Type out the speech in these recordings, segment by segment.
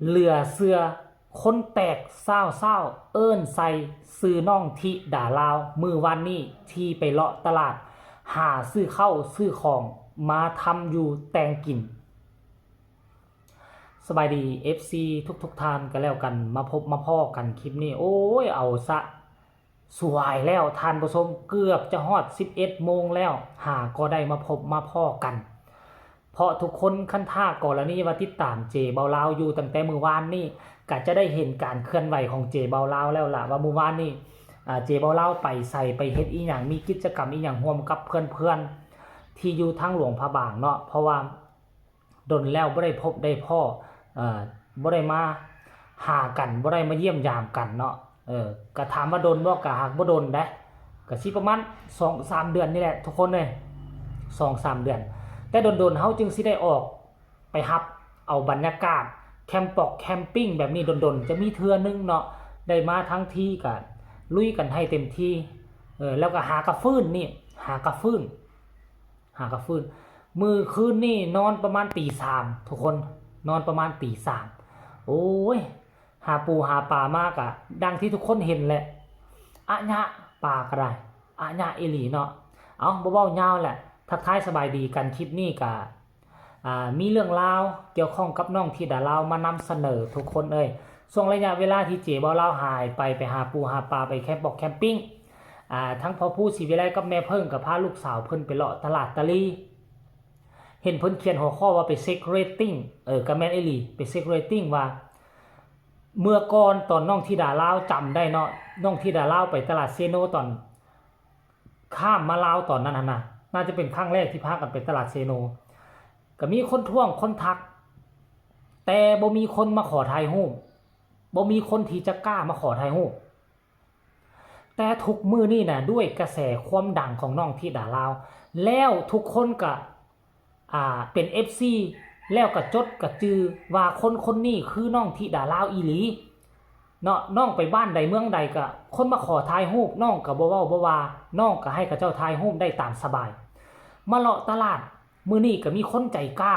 ເຫຼືອເຊື່ອ ຄົນແຕກຊາວຊາວ ເອີ້ນໃສ່ຊື່ນ້ອງທິດາລາວ ມື້ວານນີ້ທີ່ໄປເລາະຕະຫຼາດ ຫາຊື້ເຂົ້າຊື້ຂອງມາທຳຢູ່ແຕ່ງກິນ. ສະບາຍດີ ເອັຟຊີ ທຸກໆທ່ານກໍແລ້ວກັນ ມາພົບມາພໍ້ກັນຄລິບນີ້ ໂອ້ຍ ເອົາຊະ ສວາຍແລ້ວທ່ານຜູ້ຊົມ ເກືອບຈະຮອດສິບເອັດໂມງແລ້ວ ຫາກໍໄດ້ມາພົບມາພໍ້ກັນ ເພາະທຸກຄົນຄັນຖ້າກໍລະນີວ່າຕິດຕາມເຈເບົາລາວຢູ່ຕັ້ງແຕ່ມື້ວານນີ້ ກະຈະໄດ້ເຫັນການເຄື່ອນໄຫວຂອງເຈເບົາລາວແລ້ວລະ ວ່າມື້ວານນີ້ ອາ ເຈເບົາລາວໄປໃສ ໄປເຮັດອີ່ຫຍັງ ມີກິດຈະກຳອີ່ຫຍັງຮ່ວມກັບເພື່ອນໆທີ່ຢູ່ທາງຫຼວງພະບາງເນາະ ເພາະວ່າ ດົນແລ້ວບໍ່ໄດ້ພົບໄດ້ພໍ້ ເອີ ບໍ່ໄດ້ມາຫາກັນ ບໍ່ໄດ້ມາຢ້ຽມຢາມກັນເນາະ ເອີ ກະຖາມວ່າດົນບໍ່ ກະຫາກບໍ່ດົນເດ້ ກະຊິປະມານສອງສາມເດືອນນີ້ແຫຼະທຸກຄົນເອີຍ ສອງສາມເດືອນ ແຕ່ດົນໆເຮົາຈຶ່ງຊິໄດ້ອອກໄປຮັບເອົາບັນຍາກາດແຄມປອກແຄມປິງແບບນີ້ ດົນໆຈະມີເທື່ອໜຶ່ງເນາະ ໄດ້ມາທັງທີກະລຸຍກັນໃຫ້ເຕັມທີ່ ເອີ ແລ້ວກະຫາກະຟື້ນນີ້ ຫາກະຟື້ນ ຫາກະຟື້ນ ມື້ຄືນນີ້ນອນປະມານຕີສາມທຸກຄົນ ນອນປະມານຕີສາມ ໂອ້ຍ ຫາປູຫາປາມາກະ ດັ່ງທີ່ທຸກຄົນເຫັນແຫຼະ ອະຍະ ປາກະໄດ້ ອະຍະອີ່ຫຼີເນາະ ເອົ້າ ບໍ່ເວົ້າຍາວແຫຼະ ທັກທາຍສະບາຍດີກັນ ຄລິບນີ້ກະ ອາ ມີເລື່ອງລາວກ່ຽວຂ້ອງກັບນ້ອງທິດາລາວມານຳສະເໜີທຸກຄົນເອີຍ ຊ່ວງໄລຍະເວລາທີ່ເຈເບົາລາວຫາຍໄປ ໄປຫາປູຫາປາ ໄປແຄມປອກແຄມປິງ ອາ ທັງພໍ່ພູ ສີວິໄລ ກັບແມ່ເພິ່ງ ກໍພາລູກສາວເພິ່ນໄປເລາະຕະຫຼາດຕະລີ ເຫັນເພິ່ນຂຽນຫົວຂໍ້ວ່າໄປເຊັກເຣດຕິງ ເອີ ກໍແມ່ນອີ່ຫຼີ ໄປເຊັກເຣດຕິງວ່າ ເມື່ອກ່ອນຕອນນ້ອງທິດາລາວ ຈຳໄດ້ເນາະ ນ້ອງທິດາລາວໄປຕະຫຼາດເຊໂນຕອນ ຂ້າມມາລາວຕອນນັ້ນຫັ້ນນະ ໜ້າຈະເປັນຄັ້ງແລກທີ່ພາກັນໄປຕະຫຼາດເຊໂນ ກໍມີຄົນທ້ວງຄົນທັກ ແຕ່ບໍ່ມີຄົນມາຂໍຖ່າຍຮູບ ບໍ່ມີຄົນທີ່ຈະກ້າມາຂໍຖ່າຍຮູບ ແຕ່ທຸກມື້ນີ້ນະ ດ້ວຍກະແສຄວາມດັງຂອງນ້ອງທິດາລາວ ແລ້ວທຸກຄົນກະ ອາ ເປັນເອັຟຊີ ແລ້ວກະຈົດກະຈື່ວ່າຄົນຄົນນີ້ຄືນ້ອງທິດາລາວອີ່ຫຼີເນາະ ນ້ອງໄປບ້ານໃດເມືອງໃດກະຄົນມາຂໍຖ່າຍຮູບ ນ້ອງກະບໍ່ເວົ້າບໍ່ວ່າ ນ້ອງກະໃຫ້ເຂົາເຈົ້າຖ່າຍຮູບໄດ້ຕາມສະບາຍ ມາເລາະຕະຫຼາດ ມື້ນີ້ກະມີຄົນໃຈກ້າ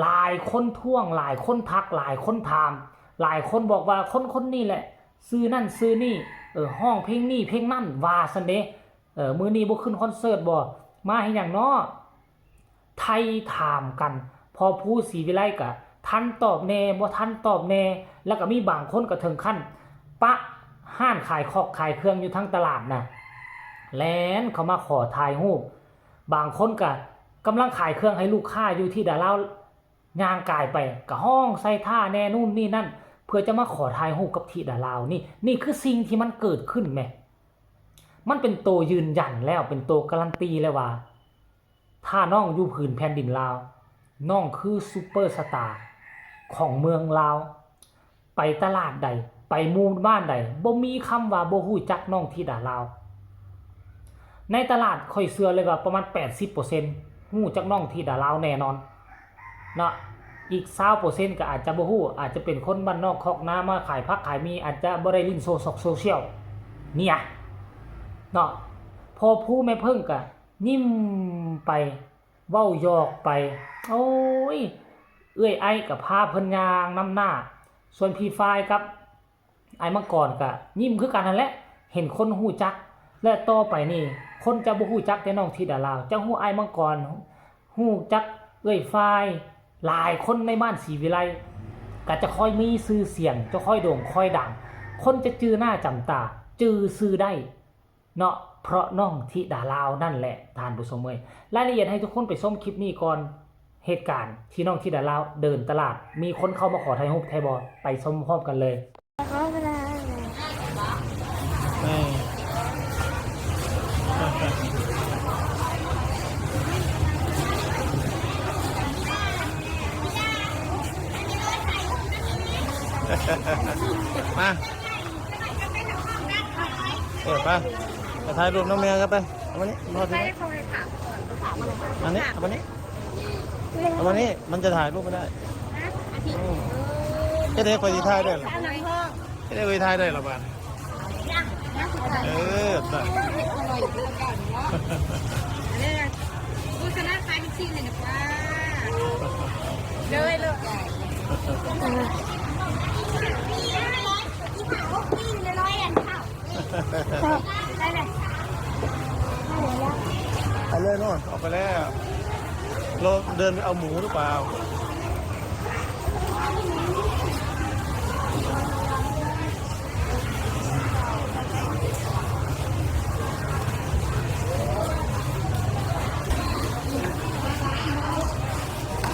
ຫຼາຍຄົນທ້ວງ ຫຼາຍຄົນທັກ ຫຼາຍຄົນຖາມ ຫຼາຍຄົນບອກວ່າຄົນຄົນນີ້ແຫຼະ ຊື່ນັ້ນຊື່ນີ້ ເອີ ຮ້ອງເພງນີ້ເພງນັ້ນ ວ່າຊັ້ນເດ ເອີ ມື້ນີ້ບໍ່ຂຶ້ນຄອນເສີດບໍ່ ມາເຮັດຫຍັງເນາະ ໄຖ່ຖາມກັນ ພໍ່ພູ ສີວິໄລ ກະທັນຕອບແດ່ ບໍ່ທັນຕອບແດ່ ແລ້ວກະມີບາງຄົນກະເຖິງຂັ້ນປະຮ້ານຂາຍຂອກຂາຍເຄື່ອງຢູ່ທາງຕະຫຼາດນະ ແລ່ນເຂົ້າມາຂໍຖ່າຍຮູບ ບາງຄົນກະກຳລັງຂາຍເຄື່ອງໃຫ້ລູກຄ້າຢູ່ ທິດາລາວຍ່າງກາຍໄປ ກະຮ້ອງໃສ່ທ່າແດ່ ນູ້ນນີ້ນັ້ນ ເພື່ອຈະມາຂໍຖ່າຍຮູບກັບທິດາລາວ ນີ້ ນີ້ຄືສິ່ງທີ່ມັນເກີດຂຶ້ນແມ ມັນເປັນໂຕຢືນຢັນແລ້ວ ເປັນໂຕກາຣັນຕີແລ້ວວ່າ ຖ້ານ້ອງຢູ່ຜືນແຜ່ນດິນລາວ ນ້ອງຄືຊຸບເປີສະຕາຂອງເມືອງລາວ ໄປຕະຫຼາດໃດ ໄປໝູ່ບ້ານໃດ ບໍ່ມີຄຳວ່າບໍ່ຮູ້ຈັກນ້ອງທິດາລາວ ໃນຕະຫຼາດຂ້ອຍເຊື່ອເລີຍວ່າປະມານແປດສິບເປີເຊັນຮູ້ຈັກນ້ອງທິດາລາວແນ່ນອນເນາະ ອີກຊາວເປີເຊັນກໍອາດຈະບໍ່ຮູ້ ອາດຈະເປັນຄົນບ້ານນອກຄອກນາມາຂາຍຜັກຂາຍໝີ່ ອາດຈະບໍ່ໄດ້ຫຼິ້ນໂຊຊອກໂຊຊຽວ ເນຍ ເນາະ ພໍ່ພູແມ່ເພິ່ງກໍຍິ້ມໄປ ເວົ້າຢອກໄປ ໂອ້ຍ ເອື້ອຍໄອກໍພາເພິ່ນຍ່າງນຳໜ້າ ສ່ວນພີ່ຝ້າຍກັບອ້າຍມັງກອນກໍຍິ້ມຄືກັນຫັ້ນແຫຼະ ເຫັນຄົນຮູ້ຈັກ ແລະ ຕໍ່ໄປນີ້ ຄົນຈະບໍ່ຮູ້ຈັກແຕ່ນ້ອງທິດາລາວ ຈະຮູ້ອ້າຍມັງກອນ ຮູ້ຈັກເອື້ອຍຝ້າຍ ຫຼາຍຄົນໃນບ້ານສີວິໄລ ກໍຈະຄ່ອຍມີຊື່ສຽງ ຈະຄ່ອຍໂດ່ງຄ່ອຍດັງ ຄົນຈະຈື່ໜ້າຈຳຕາ ຈື່ຊື່ໄດ້ ເນາະ ເພາະນ້ອງທິດາລາວນັ້ນແຫຼະທ່ານຜູ້ຊົມເອີຍ ລາຍລະອຽດໃຫ້ທຸກຄົນໄປຊົມຄລິບນີ້ກ່ອນ ເຫດການທີ່ນ້ອງທິດາລາວເດີນຕະຫຼາດ ມີຄົນເຂົ້າມາຂໍຖ່າຍຮູບແທ້ບໍ່ ໄປຊົມພ້ອມກັນເລີຍ ມາ ເອີ ໄປ ໄປຖ່າຍຮູບນຳແມ່ກັນໄປ ເອົາມານີ້ ມາ ອັນນີ້ ເອົາມານີ້ ເອົາມານີ້ ມັນຈະຖ່າຍຮູບບໍ່ໄດ້ ອືມ ເຮັດໃດຂ້ອຍຊິຖ່າຍໄດ້ລະ ເຮັດໃດຂ້ອຍຊິຖ່າຍໄດ້ລະບາດ ເອີ ຕາຍ ໂຄສະນາຂາຍລູກຊີ້ນນີ້ນະ ເລີຍ ເລີຍ ເອີ ອອກໄປແລ້ວ. ລອງເດີນໄປເອົາໝູຫຼືເປົ່າ?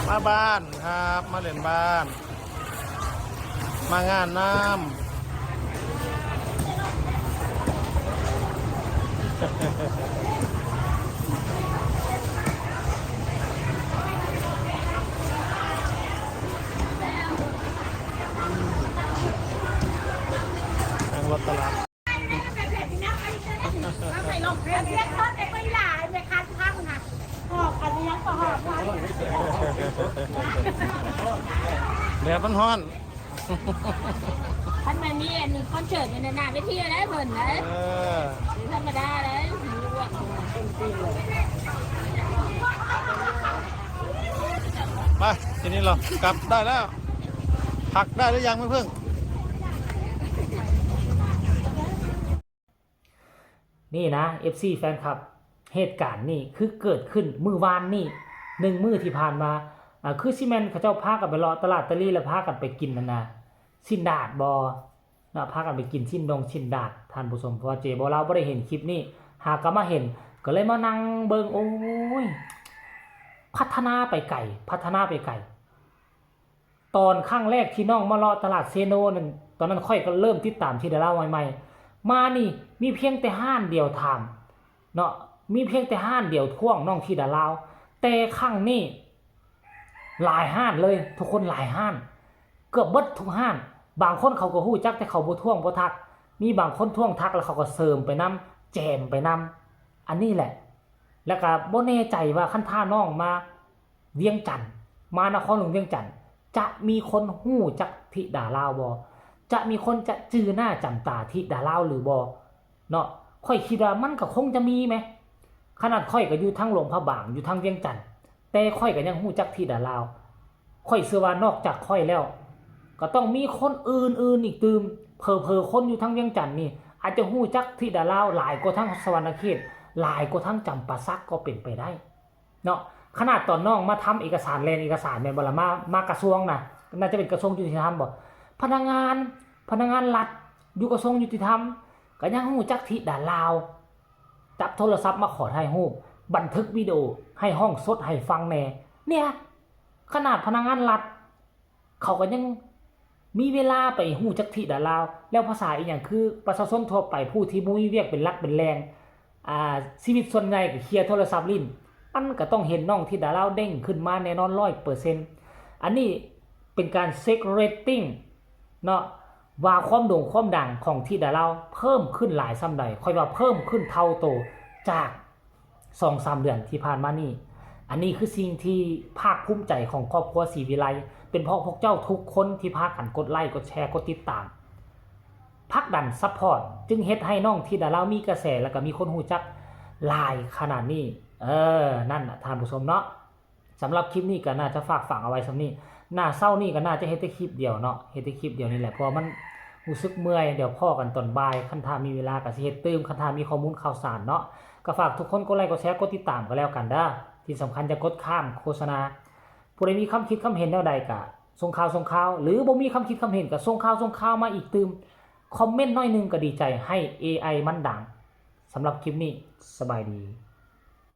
ມາບ້ານຄັບ ມາເລ່ນບ້ານ. ມາງານນຳ. ນັ່ງລົດຕະຫຼາດ. ແດດມັນຮ້ອນ. ຄັນແມ່ນມີອັນຄອນເສີດຢູ່ໜ້າເວທີໄດ໋ເພິ່ນໄດ໋. ເອີ ບໍ່ທຳມະດາໄດ໋. ໄປ ທີນີ້ເຮົາກັບໄດ້ແລ້ວ. ພັກໄດ້ຫຼືຍັງແມ່ເພິ່ງ? ນີ້ນະ ເອັຟຊີ ແຟນຄລັບ ເຫດການນີ້ຄືເກີດຂຶ້ນມື້ວານນີ້ ໜຶ່ງມື້ທີ່ຜ່ານມາ. ອາ ຄືຊິແມ່ນເຂົາເຈົ້າພາກັນໄປເລາະຕະຫຼາດຕະລີ ແລ້ວພາກັນໄປກິນອັນນະ ຊີ້ນດາດບໍ່ເນາະ, ພາກັນໄປກິນຊີ້ນດົງຊີ້ນດາດ ທ່ານຜູ້ຊົມ. ເພາະວ່າເຈບໍ່ລາວບໍ່ໄດ້ເຫັນຄລິບນີ້ ຫາກໍມາເຫັນ ກໍເລີຍມານັ່ງເບິ່ງ. ໂອ້ຍ ພັດທະນາໄປໄກ ພັດທະນາໄປໄກ. ຕອນຄັ້ງແລກທີ່ນ້ອງມາເລາະຕະຫຼາດເຊໂນນັ້ນ ຕອນນັ້ນຂ້ອຍກໍເລີ່ມຕິດຕາມທິດາລາວໃໝ່ໆ ມານີ້ມີພຽງແຕ່ຮ້ານດຽວຖາມເນາະ, ມີພຽງແຕ່ຮ້ານດຽວທ້ວງນ້ອງທິດາລາວ. ແຕ່ຄັ້ງນີ້ຫຼາຍຮ້ານເລີຍ ທຸກຄົນ, ຫຼາຍຮ້ານ ເກືອບເບິດທຸກຮ້ານ. ບາງຄົນເຂົາກໍຮູ້ຈັກ ແຕ່ເຂົາບໍ່ທ້ວງບໍ່ທັກ, ມີບາງຄົນທ້ວງທັກແລ້ວເຂົາກໍເສີມໄປນຳ ແຈມໄປນຳ. ອັນນີ້ແຫຼະ ແລ້ວກໍບໍ່ແນ່ໃຈວ່າຄັນຖ້ານ້ອງມາ ວຽງຈັນ ມານະຄອນຫຼວງວຽງຈັນ ຈະມີຄົນຮູ້ຈັກທິດາລາວບໍ່? ຈະມີຄົນຈະຈື່ໜ້າຈຳຕາທິດາລາວຫຼືບໍ່ເນາະ? ຂ້ອຍຄິດວ່າມັນກໍຄົງຈະມີແມະ. ຂະໜາດຂ້ອຍກໍຢູ່ທາງຫຼວງພະບາງ ຢູ່ທາງວຽງຈັນ ແຕ່ຂ້ອຍກໍຍັງຮູ້ຈັກທິດາລາວ. ຂ້ອຍເຊື່ອວ່ານອກຈາກຂ້ອຍແລ້ວ ກໍຕ້ອງມີຄົນອື່ນໆອີກຕື່ມ. ເຜີໆຄົນຢູ່ທາງວຽງຈັນນີ້ ອາດຈະຮູ້ຈັກທິດາລາວຫຼາຍກວ່າທາງສະຫວັນນະເຂດ ຫຼາຍກວ່າທາງຈຳປາສັກກໍເປັນໄປໄດ້. ເນາະ ຂະໜາດຕອນນ້ອງມາທຳເອກະສານ ແລ່ນເອກະສານແມ່ນບໍ່ລະ ມາ ມາກະຊວງນະ ໜ້າຈະເປັນກະຊວງຍຸຕິທຳບໍ່ ພະນັກງານ ພະນັກງານລັດຢູ່ກະຊວງຍຸຕິທຳ ກໍຍັງຮູ້ຈັກທິດາລາວ ຈັບໂທລະສັບມາຂໍຖ່າຍຮູບ ບັນທຶກວິດີໂອ ໃຫ້ຮ້ອງສົດໃຫ້ຟັງແດ່. ເນຍ ຂະໜາດພະນັກງານລັດ ເຂົາກໍຍັງມີເວລາໄປຮູ້ຈັກທິດາລາວ ແລ້ວພາສາອີ່ຫຍັງ ຄືປະຊາຊົນທົ່ວໄປ ຜູ້ທີ່ບໍ່ມີວຽກເປັນຫຼັກເປັນແຫຼ່ງ ອາ ຊີວິດສ່ວນໃຫຍ່ກໍເຄຍໂທລະສັບຫຼິ້ນ ມັນກໍຕ້ອງເຫັນນ້ອງທິດາລາວເດັ່ງຂຶ້ນມາແນ່ນອນຮ້ອຍເປີເຊັນ. ອັນນີ້ເປັນການເຊັກເຣດຕິງເນາະ ວ່າຄວາມໂດ່ງຄວາມດັງຂອງທິດາລາວເພີ່ມຂຶ້ນຫຼາຍສ່ຳໃດ. ຂ້ອຍວ່າເພີ່ມຂຶ້ນເທົ່າໂຕຈາກ ສອງສາມເດືອນທີ່ຜ່ານມານີ້. ອັນນີ້ຄືສິ່ງທີ່ພາກພູມໃຈຂອງຄອບຄົວສີວິໄລ ເປັນເພາະພວກເຈົ້າທຸກຄົນທີ່ພາກັນກົດໄລ ກົດແຊ ກົດຕິດຕາມ ຜັກດັນ ຊັບພອດ ຈຶ່ງເຮັດໃຫ້ນ້ອງທິດາລາວມີກະແສ ແລ້ວກໍມີຄົນຮູ້ຈັກຫຼາຍຂະໜາດນີ້. ເອີ ນັ້ນນະທ່ານຜູ້ຊົມເນາະ. ສຳລັບຄລິບນີ້ກໍໜ້າຈະຝາກຝັງເອົາໄວ້ສ່ຳນີ້. ໜ້າເຊົ້ານີ້ກໍໜ້າຈະເຮັດແຕ່ຄລິບດຽວເນາະ, ເຮັດແຕ່ຄລິບດຽວນີ້ແຫຼະ ເພາະວ່າມັນຮູ້ສຶກເມື່ອຍ. ດຽວພໍ້ກັນຕອນບ່າຍ, ຄັນຖ້າມີເວລາກໍຊິເຮັດຕື່ມ, ຄັນຖ້າມີຂໍ້ມູນຂ່າວສານເນາະ. ກໍຝາກທຸກຄົນກົດໄລ ກົດແຊ ກົດຕິດຕາມກໍແລ້ວກັນເດີ້. ທີ່ສຳຄັນຢ່າກົດຂ້າມໂຄສະນາ. ຜູ້ໃດມີຄຳຄິດຄຳເຫັນແນວໃດກໍສົ່ງຂ່າວ ສົ່ງຂ່າວ, ຫຼືບໍ່ມີຄຳຄິດຄຳເຫັນກໍສົ່ງຂ່າວ ສົ່ງຂ່າວມາອີກຕື່ມ. ຄອມເມັນໜ້ອຍໜຶ່ງກໍດີໃຈ, ໃຫ້ເອໄອມັນດັງ. ສຳລັບຄລິບນີ້ ສະບາຍດີ.